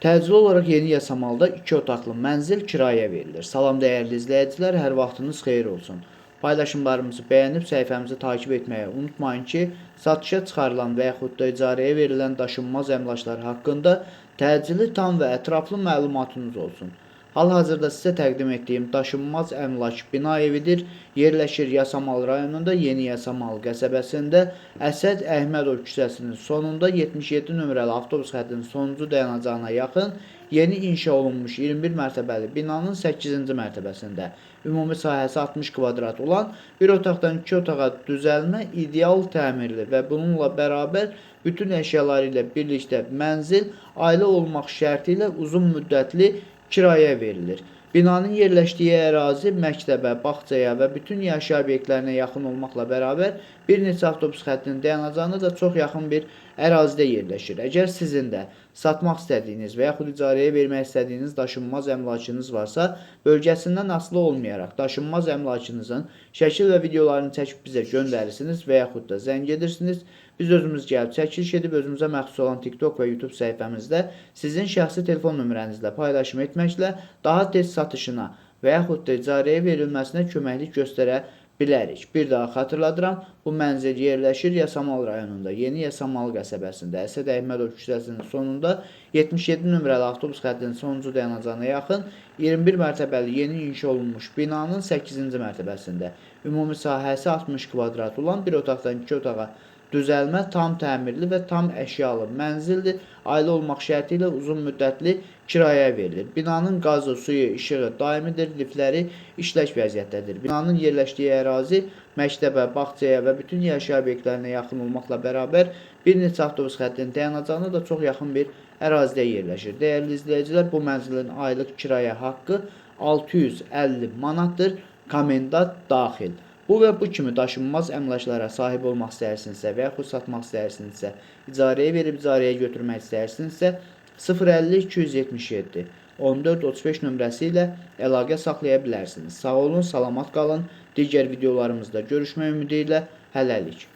Təcili olaraq Yeni Yasamalda 2 otaqlı mənzil kirayəyə verilir. Salam dəyərli izləyicilər, hər vaxtınız xeyir olsun. Paylaşımlarımızı bəyənib səhifəmizi takip etməyi unutmayın ki, satışa çıxarılan və yaxud da icarəyə verilən daşınmaz əmlaklar haqqında təcili, tam və ətraflı məlumatınız olsun. Hal-hazırda sizə təqdim etdiyim daşınmaz əmlak bina evidir. Yerləşir Yasamal rayonunda, Yeni Yasamal qəsəbəsində, Əsəd Əhmədov küçəsinin sonunda 77 nömrəli avtobus xəttinin sonuncu dayanacağına yaxın yeni inşa olunmuş 21 mərtəbəli binanın 8-ci mərtəbəsində ümumi sahəsi 60 kvadrat olan bir otaqdan iki otağa düzəlmə ideal təmirli və bununla bərabər bütün əşyaları ilə birlikdə mənzil ailə olmaq şərti ilə uzun müddətli kirayəyə verilir. Binanın yerləşdiyi ərazi məktəbə, bağçaya və bütün yaşayış obyektlərinə yaxın olmaqla bərabər bir neçə avtobus xəttinin dayanacağına da çox yaxın bir ərazidə yerləşir. Əgər sizin də satmaq istədiyiniz və yaxud icarəyə vermək istədiyiniz daşınmaz əmlakınız varsa, bölgəsindən asılı olmayaraq daşınmaz əmlakınızın şəkil və videolarını çəkib bizə göndərirsiniz və yaxud da zəng edirsiniz. Biz özümüz gəlib çəkiliş edib özümüzə məxsus olan TikTok və YouTube səhifəmizdə sizin şəxsi telefon nömrənizlə paylaşım etməklə daha tez satışına və yaxud da icarəyə verilməsinə köməklik göstərə bilərik. Bir daha xatırladıram, bu mənzil yerləşir Yasamal rayonunda, Yeni Yasamal qəsəbəsində, Əsəd Əhmədov küçəsinin sonunda 77 nömrəli avtobus xəttinin sonuncu dayanacağına yaxın 21 mərtəbəli yeni inşa olunmuş binanın 8-ci mərtəbəsində ümumi sahəsi 60 kvadrat olan bir otaqdan iki otağa düzəlmə tam təmirli və tam əşyalı mənzildir. Ailə olmaq şərti ilə uzun müddətli kirayəyə verilir. Binanın qazı, suyu, işığı daimidir, liftləri işlək vəziyyətdədir. Binanın yerləşdiyi ərazi məktəbə, bağçaya və bütün yaşayış obyektlərinə yaxın olmaqla bərabər bir neçə avtobus xəttinin dayanacağına da çox yaxın bir ərazidə yerləşir. Dəyərli izləyicilər, bu mənzilin aylıq kirayə haqqı 650 manatdır, komendant daxil. Bu və bu kimi daşınmaz əmlaklara sahib olmaq istəyirsinizsə və yaxud satmaq istəyirsinizsə, icarəyə verib icarəyə götürmək istəyirsinizsə 050 277 14 35 nömrəsi ilə əlaqə saxlaya bilərsiniz. Sağ olun, salamat qalın. Digər videolarımızda görüşmək ümidi ilə hələlik.